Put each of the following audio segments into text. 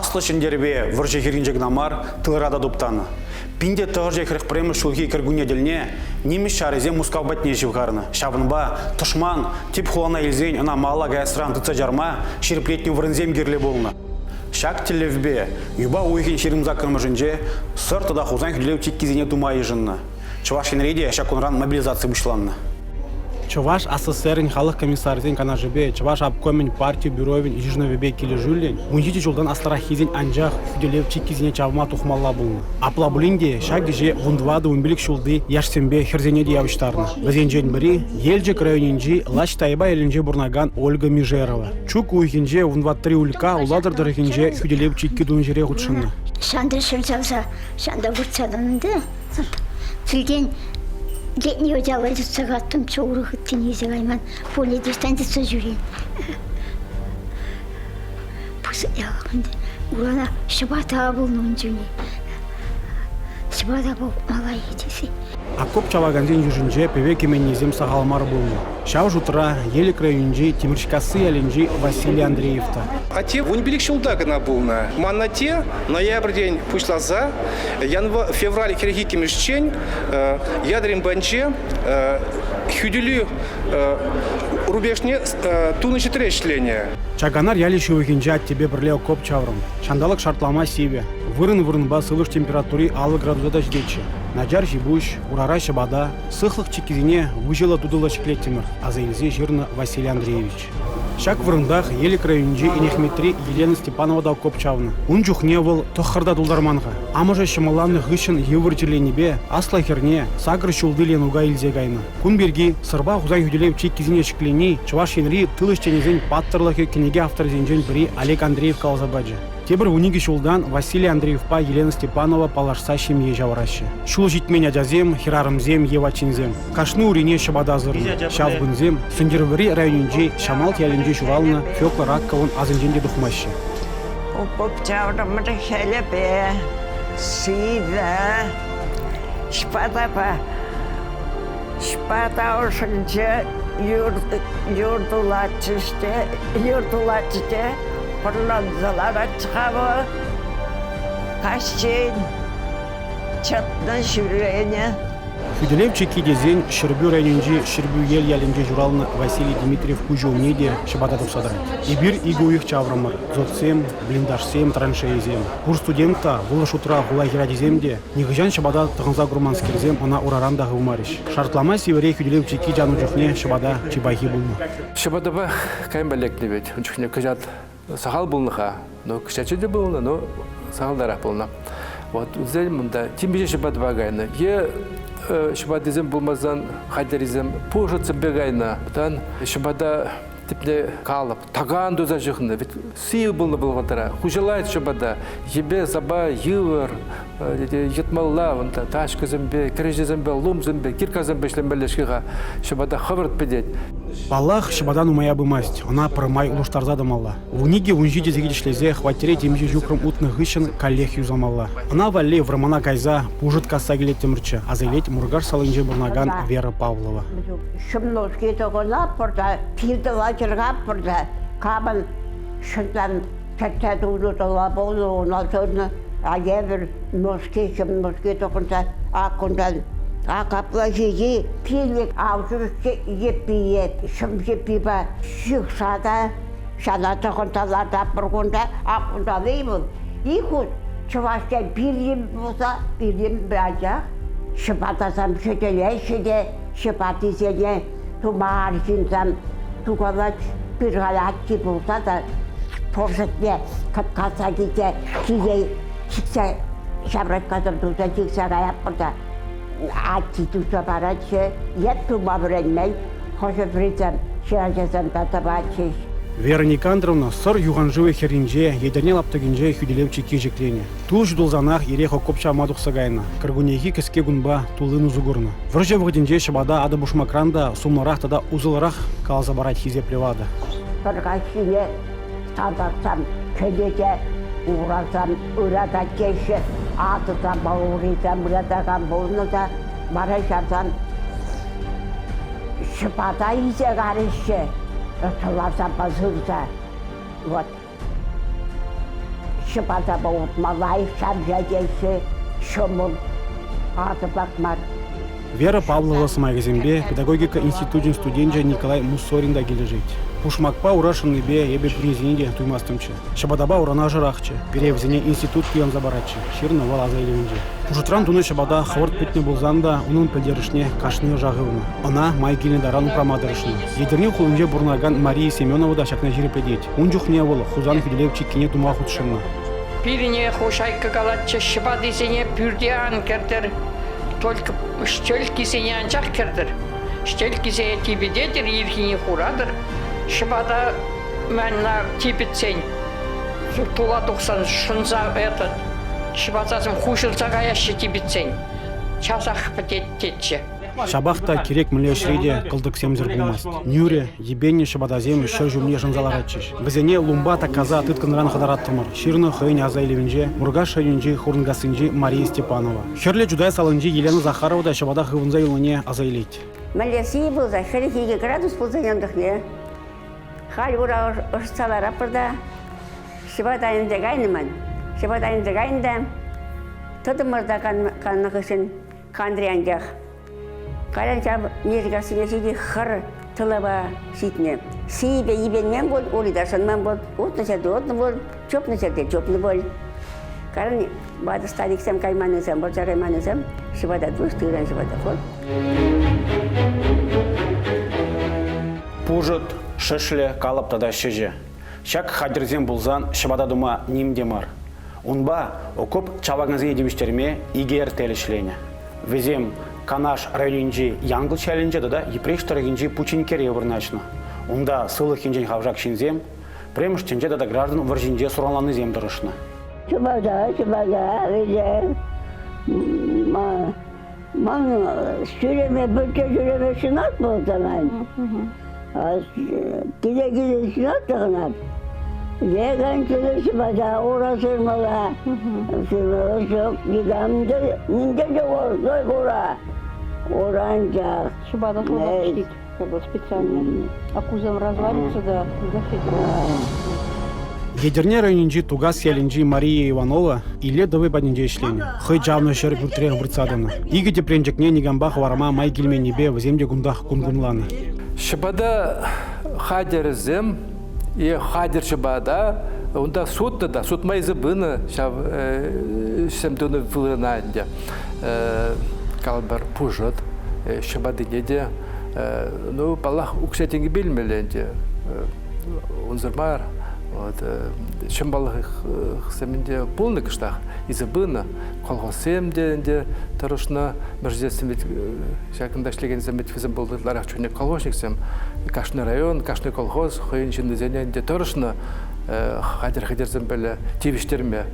Аслӑ Ҫӗнтерӗве вӑрҫӑ хирӗнче кӑна мар, тылра та туптанӑ. 1941 ҫулхи кӗркунне тӗлне нимӗҫ ҫарӗсем Мускав патне ҫывхарнӑ. Ҫавӑнпа тӑшман тӗп хулана илсен ӑна малалла каясран тытса чарма ҫирӗплетнӗ вырӑнсем кирлӗ пулнӑ. Ҫак тӗллевпе юпа уйӑхӗн 28-мӗшӗнче Сӑр тата Хусан хӳтӗлев чиккисене тума йышӑннӑ. Чӑваш Енре те ҫак кунран мобилизаци пуҫланнӑ. Чӑваш АССРӗн халӑх комиссарӗсен канашӗпе Чӑваш обкомӗн парти бюровӗн йышӑнӑвӗпе килӗшӳллӗн 17 ҫултан аслӑраххисен анчах хӳтӗлев чиккисене чавма тухмалла пулнӑ. Апла пулин те ҫак ӗҫе 14-15 ҫулти яшсемпе хӗрсене те явӑҫтарнӑ. Вӗсенчен пӗри Елчӗк районӗнчи Лач Тайпа ялӗнче пурӑнакан Ольга Мижерова. Чӳк уйӑхӗнче 14-ри Улька Улатӑр тӑрӑхӗнче хӳтӗлев чикки тунӑ ҫӗре хутшӑннӑ. Ҫантӑр ҫӗр чавса ҫанта выртса тӑнӑ ӗнтӗ. Килтен детни одеяло йӑтса каттӑмччӗ, урӑх ыттине илсе кайман. Пулӗ тестен тытса ҫӳрен. Пысӑк ялӑк ӗнтӗ. Урана ҫӑпата пулнӑ ун чухне. Ҫӑпата пулмалла тесе. Окоп чавакансен йышӗнче пӗве кӗменнисем сахал мар пулнӑ. Ҫав шутра Елӗк районӗнчи Тимӗрҫкасси ялӗнчи Василий Андреев та. Атте 15 ҫулта кӑна пулнӑ. Ман атте ноябрьтен пуҫласа февраль 42-мӗшчен Ядрин патӗнче хӳтӗлӳ рубежне тунӑ ҫӗртре ӗҫленӗ. Чаканар ялӗ ҫывӑхӗнче аттепе пӗрле окоп чаврӑм. Ҫанталӑк шартлама сивӗ. Вырӑн-вырӑнпа сывлӑш температури 50 градуса та ҫитетчӗ. Начар ҫи-пуҫ, урара ҫӑпата, сыхлӑх чиккисене выҫӑллӑ-тутӑллӑ ҫӗклеттӗмӗр, аса илсе ҫырнӑ Василий Андреевич. Ҫак вырӑнтах Елӗк районӗнчи Энехметри Елена Степанова та окоп чавнӑ. Ун чухне вӑл тӑххӑрта тултарман-ха. Амӑшӗ ҫӑмӑлланнӑ хыҫҫӑн йывӑр чирленипе аслӑ хӗрне сакӑр ҫулти Ленука илсе кайнӑ. Кун пирки Сӑрпа Хусан хӳтӗлев чиккисене ҫӗклени Чӑваш Енри тыл ӗҫченӗсен паттӑрлӑхӗ кӗнеке авторӗсенчен пӗри Олег Андреев каласа пачӗ. Тепӗр 12 ҫултан Василий Андреевпа Елена Степанова паллашса ҫемье ҫавӑраҫҫӗ. Ҫул ҫитмен ачасем, хӗрарӑмсем е ватҫынсем. Кашни урине ҫӑпата сырнӑ. Ҫав кунсем Сӗнтӗрвӑрри районӗнчи Ҫамалт ялӗнче ҫуралнӑ Фекла Раковӑн асӗнчен те тухмаҫҫӗ. Окоп чаврӑмӑр хӗлӗпе, сивӗ, ҫӑпатапа. Ҫӑпата ӑшӗнче юр, юр тулатчӗҫ те, юр тулатчӗ те пӑрланса ларатчӗ-ха вӑл. Каҫчен чӑтнӑ ҫӳренӗ. Хӳтӗлев чикки тесен Ҫӗрпӳ районӗнчи Ҫӗрпӳел ялӗнче ҫуралнӑ Василий Дмитриев куҫӗ умне те ҫӑпата тухса тӑрать. Эпир икӗ уйӑх чаврӑмӑр. Дзотсем, блиндажсем, траншейӑсем. Пур студент та, вӑл шутра хула хӗрачисем те, нихӑҫан ҫӑпата тӑхӑнса курманскерсем ӑна ураран та хывмарӗҫ. Шартлама сивӗре хӳтӗлев чикки чанӑ чухне ҫӑпата чи пахи пулнӑ. Ҫӑпатапах кайма лекнӗ вӗт. Ун чухне кӑҫат сахал пулнӑ-ха. Ну, кӑҫатчӗ те пулнӑ, но сахалтарах пулнӑ. Вот вӗсем унта темиҫе ҫӑпатапа кайнӑ. Е ҫӑпатисем пулмасан хатӗррисем пушӑтсемпе кайнӑ. Тан ҫӑпата тӗпне калӑп, такан туса ҫыхнӑ. Ведь сивӗ пулнӑ вӑхӑтра. Хуҫалать ҫӑпата. Йӗпе-сапа йывӑр, йӑтмалла унта тачкӑсемпе, кӗреҫесемпе, лумсемпе, киркасемпе ӗҫлемелле-ҫке-ха. Ҫӑпата хӑвӑрт пӗтет. Паллах, ҫӑпата нумая пымасть, ӑна пӗрмай улӑштарса тӑмалла. 12-17 сехет ӗҫлесе хваттере темиҫе ҫухрӑм утнӑ хыҫҫӑн каллех юсамалла. Ӑна валли вӑрмана кайса пушӑт касса килеттӗмӗрччӗ, аса илет Муркаш салинче пурӑнакан Вера Павлова. Ҫӑмнушки тӑхӑнатпӑр та, пир тӑла чӑркатпӑр та, камӑн шӑнтан кӗтсе тунӑ тӑла пулнӑ, уна тунӑ, а евӗр нуски, ҫӑм нуски тӑхӑнса ак кунтан ак апла ҫити пилӗк алшӑр йӗппие ҫӑм йӗппипе ҫыхса та ҫана тӑхӑнса лартатпӑр кунта, ак кунта вӑл ик хут чӑвашсен пирйӗм пулса пирйӗм анчах ҫӑпатасем ҫӗтӗлеҫҫӗ те ҫӑпатисене тума арҫынсем тукалать пыралатти пулса та пурсӑтне кӑткаса килсе киле чиксе ҫаврӑнкасӑр туса чиксе каятпӑр та атти туса паратчӗ ет тума вӗренмен хӑшӗ-пӗрисем ҫырачасем та тӑватчӗҫ. Вера Никандровна Сӑр юханшывӗ хӗрринче Етӗрне лаптӑкӗнче хӳтӗлев чикки ҫӗкленӗ. Тул ҫутӑлсанах ирех окоп чавма тухса кайнӑ. Кӗркуннехи кӗске кунпа туллин усӑ курнӑ. Вӑрҫӑ вӑхӑтӗнче ҫӑпата атӑ-пушмакран та сумлӑрах тата усӑллӑрах каласа парать хисеплӗ ватӑ. Пӗр каҫхине салтаксем кӗнеке урасем ыратать теҫҫӗ. Атӑсемпе урисем ыратакан пулнӑ та вара ҫавсам ҫӑпата илсе карӗҫҫӗ. Тӑласапа сырса. Вот. Ҫӑпатапа утма лайӑх ҫавҫа теҫҫӗ, ҫӑмӑл, атӑ пак мар. Вера Павлова сӑмахӗсемпе педагогика институчӗн студенчӗ Николай Муссорин та килӗшет. Пушмакпа ура шӑннипе эпӗ пӳрнесене те туймастӑмччӗ. Ҫӑпатапа урана ӑшӑрахчӗ. Пире вӗсене институт туянса паратчӗ, ҫырнӑ вӑл аса илӗвӗнче. Пушӑтран тунӑ ҫӑпата хӑвӑрт пӗтнӗ пулсан та унӑн пӗлтерӗшне кашни ӑша хывнӑ. Ӑна май килнӗ таран упрама тӑрӑшнӑ. Етӗрне хулинче пурӑнакан Мария Семенова та ҫакна ҫирӗплетет. Ун чухне вӑл Хусан хӳтӗлев чиккине тума хутшӑннӑ. Пирӗне хушайкка калатчӗ, ҫӑпатисене пӳрте ан кӗртӗр, только ҫтелккисене анчах кӗртӗр. Ҫтелккисене типӗтетӗр, ирхине хуратӑр. Ҫӑпата мӗнна типӗтсен, тула тухсан шӑнса этот, ҫӑпатасем хуҫӑлса каяҫҫӗ типӗтсен. Часах пӗтет тетчӗ. Ҫапах та кирек мӗнле ӗҫре те кӑлтӑксемсӗр пулмасть. Нӳрӗ, йӗпеннӗ ҫӑпатасем ҫӗр ҫумне шӑнса ларатчӗҫ. Вӗсене лумпа таккаса тыткӑнран хӑтараттӑмӑр, ҫырнӑ хӑйӗн аса илӗвӗнче Муркаш районӗнчи Хурӑнкассинчи Мария Степанова. Хӗрлӗ Чутай салинчи Елена Захарова та ҫӑпата хывӑнса юлнине аса илет. Мӗнле сивӗ пулса, 42 градус пулсан янтӑхне. Халь ура ӑшӑтса ларатпӑр та ҫӑпата ӗнсе кайнӑ ман. Ҫӑпата ӗнсе кайнӑ та тӑтӑмӑр та каннӑ хыҫҫӑн Кантри анчах. Кайран ҫав Нижгассине ҫити хӑр тылӑпа ҫитнӗ. Сийӗпе йӗпенмен пуль, ури та шӑнман пуль, утнӑ ҫӗрте утнӑ пуль, чупнӑ ҫӗрте чупнӑ пуль. Кайран ватӑ стариксем кайманнисем, вӑрҫа кайманнисем ҫӑпата туш, тыран ҫӑпата пуль. Пушӑт, шӗшлӗ, калӑп тата ҫӗҫӗ. Ҫак хатӗрсем пулсан ҫӑпата тума ним те мар. Унпа окоп чавакансене тивӗҫтерме икӗ эртел ӗҫленӗ. Вӗсем Канаш районӗнчи Янкӑлч ялӗнче тата Йӗпреҫ тӑрӑхӗнчи Пучинкере вырнаҫнӑ. Унта сывлӑх енчен хавшак ҫынсем, пӗрремӗш тӗнче тата граждан вӑрҫинче суранланнисем тӑрӑшнӑ. Чӑваша, чӑваша, вӗсем ман ҫӳреме пӗртте ҫӳреме ҫунат пулса ман. Киле-киле ҫунат тӑхӑнать. Веган чӑваша ура сырмалла. Сырмалла ҫук, никам та, нинте те ҫук ура. Ура анчах. Ҫӑпата ҫит, специально. А кузов развалится, да, Етӗрне районӗнчи Тукас ялӗнчи Мария Иванова Илле тӑвӗ патӗнче ӗҫленӗ. Хӑй чавнӑ ҫӗр пӳртре выртса тӑнӑ. Икӗ тӗпренчӗкне никампа хӑварма май килменнипе вӗсем те кунтах кун кунланӑ. Ҫӑпата хатӗрӗсем е хатӗр ҫӑпата унта сутнӑ та, сутма илсе пынӑ ҫав ӗҫсем тунӑ вырӑна ӗнтӗ. Калӑпӑр, пушӑт, ҫӑпатине те, ну, паллах, укҫа-тенкӗпе илмелле ӗнтӗ. Унсӑр мар. Вот, ҫӑмпалӑхсем ӗнтӗ пулнӑ кӑштах, илсе пынӑ. Колхозсем те ӗнтӗ тӑрӑшнӑ. Мӗрсесем ведь ҫакӑнта ӗҫлекенсем ведь вӗсем пулнӑ ытларах чухне колхозниксем. Кашни район, кашни колхоз хӑйӗн ҫыннисене ӗнтӗ тӑрӑшнӑ хатӗр-хӗтӗрсемпеле тивӗҫтерме.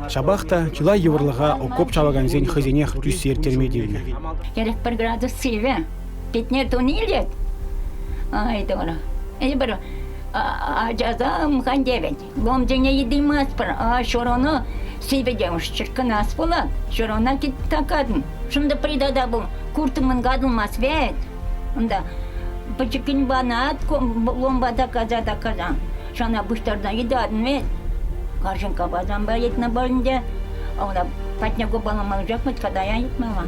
Ҫапах та чылай йывӑрлӑха окоп чавакансен хӑйсенех тӳссе ирттерме тивнӗ. 41 градус сивӗ. Питне туни илет. Ай, Турӑ. Эпир ачасам хантевет. Ломсене йытимастпӑр, а ҫурӑну сивӗ те уж чирккӑнас пулать. Ҫурӑна такатӑн. Шунда придада бул куртӑмӑн катӑлмас вӗт. Унта пӗчӗккӗн банат ломба таказа таказа. Шана пуҫтарса йытатӑн вӗт. Карҫынкка пасанпа йытнӑ пуль ӗнтӗ. Ӑна патне купаламалла чухне катая йытмалла.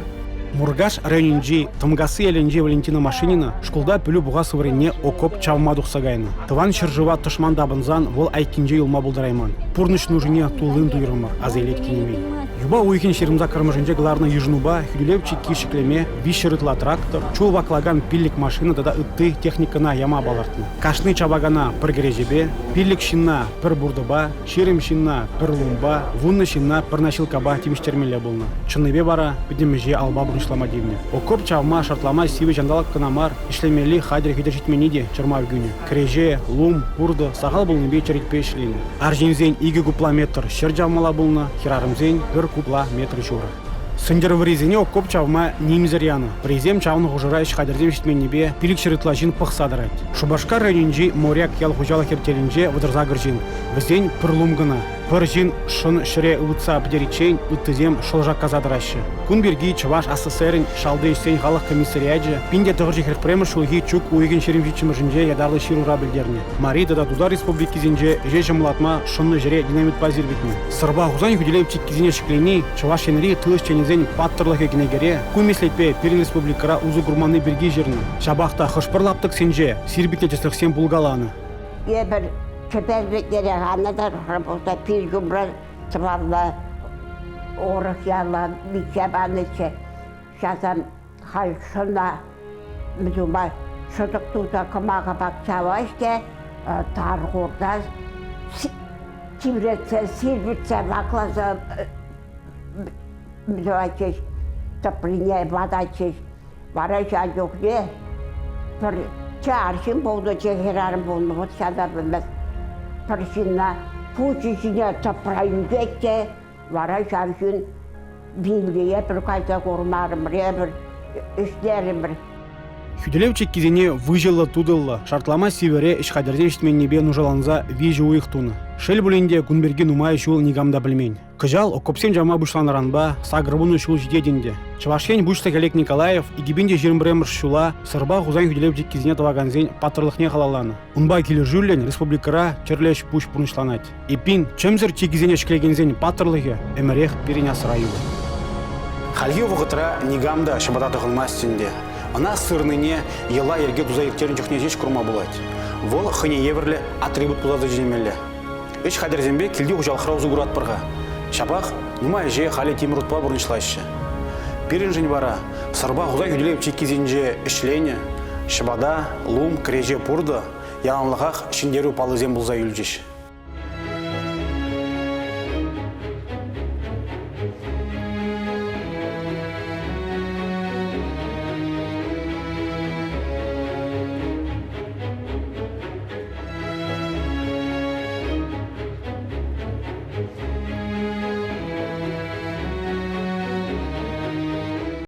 Муркаш районӗнчи Тӑмкасси ялӗнчи Валентина Машинина шкулта пӗлӳ пухас вырӑнне окоп чавма тухса кайнӑ. Тӑван ҫӗршыва тӑшман тапӑнсан вӑл айккинче юлма пултарайман. Пурнӑҫ нушине туллин туйрӑмӑр, аса илет кинемей. Юпа уйӑхӗн 28-мӗшӗнче кӑларнӑ йышӑнупа хӳтӗлев чикки ҫӗклеме 300 ытла трактор, чул ваклакан пиллӗк машина тата ытти техникӑна яма палӑртнӑ. Кашни чавакана пӗр кӗреҫепе, пиллӗк ҫынна пӗр пуртӑпа, 20 ҫынна пӗр лумпа, вуннӑ ҫынна пӗр наҫилккапа тивӗҫтермелле пулнӑ. Чӑннипе вара пӗтӗм ӗҫе алпа пурнӑҫлама тивнӗ. Окоп чавма, шартлама сивӗ ҫанталӑк кӑна мар, ӗҫлемелли хатӗр-хӗтӗр ҫитменни те чӑрмав кӳнӗ. Кӗреҫе, лум, пуртӑ сахал пулнипе черетпе ӗҫленӗ. Арҫынсен икӗ кубла метр ҫӗр чавмалла пулнӑ, хӗрарӑмсен пӗр кубла метр ҫурӑ. Сӗнтӗрвӑррисене окоп чавма нимсӗр янӑ. Пӗрисем чавнӑ хушӑра ӗҫ хатӗрсем ҫитменнипе 500 ытла ҫын пӑхса тӑрать. Шупашкар районӗнчи Моряк ял хуҫалӑх эртелӗнче 38 ҫын. Вӗсен пӗр лум кӑна. Пӗр ҫын шӑн ҫӗре ывӑтса пӗтериччен ыттисем шӑл шаккаса тӑраҫҫӗ. Кун пирки Чӑваш АССРӗн Шалти ӗҫсен халӑх комиссариачӗ 1941 ҫулхи чӳк уйӑхӗн 27-мӗшӗнче ятарлӑ ҫырура пӗлтернӗ. Мари тата Тутар республикисенче ӗҫе ҫӑмӑллатма шӑннӑ ҫӗре динамитпа сирпӗтнӗ. Сӑрпа Хусан хӳтӗлев чиккисене ҫӗклени Чӑваш Енри тыл ӗҫченӗсен паттӑрлӑхӗ кӗнекере ку меслетпе пирӗн республикӑра усӑ курманни пирки ҫырнӑ. Ҫапах та хӑш-пӗр лаптӑксенче сирпӗтнӗ тӗслӗхсем пулкаланӑ. Эпир кӗпер витнерех аннӑ та пулса пир ҫумра тӑвалла урӑх яла витсе панӑччӗ. Часам халь шӑна тума шӑтӑк туса кӑмака патшалаҫ те тар хурса тивретсе сирпӗтсе вакласа тӑватчӗҫ, тӑприне вататчӗҫ. Вара ҫав чухне пӗр чи арҫын пулнӑ, чи хӗрарӑм пулнӑ, вӑт ҫавна пӗлмест. Пӗр ҫынна пуҫӗ ҫине тӑпра ӳкет те, вара ҫав ҫын вилнӗ пӗр кайса курмарӑмӑр, эпӗр ӗҫлерӗмӗр. Хӳтӗлев чиккисене выҫӑллӑ-тутӑллӑ, шартлама сивӗре ӗҫ хатӗрсем ҫитменнипе нушаланса виҫӗ уйӑх тунӑ. Шел пулин те, кун пирки нумай ҫул никам та пӗлмен. Кӑҫал окопсем чавма пуҫланӑранпа 80 ҫул ҫитет ӗнтӗ. Чӑваш Ен Пуҫлӑхӗ Олег Николаев 2021 ҫула Сӑрпа Хусан хӳтӗлев чиккисене тӑвакансен паттӑрлӑхне халалланӑ. Унпа килӗшӳллӗн республикӑра тӗрлӗ ӗҫ-пуҫ пурнӑҫланать. Эппин, чӗмсӗр чикӗсене ҫӗклекенсен паттӑрлӑхӗ ӗмӗрех пирӗн асра юлӗ. Хальхи вӑхӑтра никам та ҫӑпата тӑхӑнмасть ӗнтӗ. Ӑна сырнине йӑла-йӗрке туса ирттернӗ чухне ҫеҫ курма пулать. Вӑл хӑйне евӗрлӗ атрибут пулса тӑчӗ темелле. Ӗҫ хатӗрӗсемпе килти хуҫалӑхра усӑ куратпӑр-ха. Ҫапах нумай ӗҫе халӗ тимӗр утпа пурнӑҫлаҫҫӗ. Пирӗншӗн вара Сӑрпа Хусан хӳтӗлев чиккисенче ӗҫленӗ ҫӑпата, лум, кӗреҫе, пуртӑ яланлӑхах ҫӗнтерӳ паллисем пулса юлчӗҫ.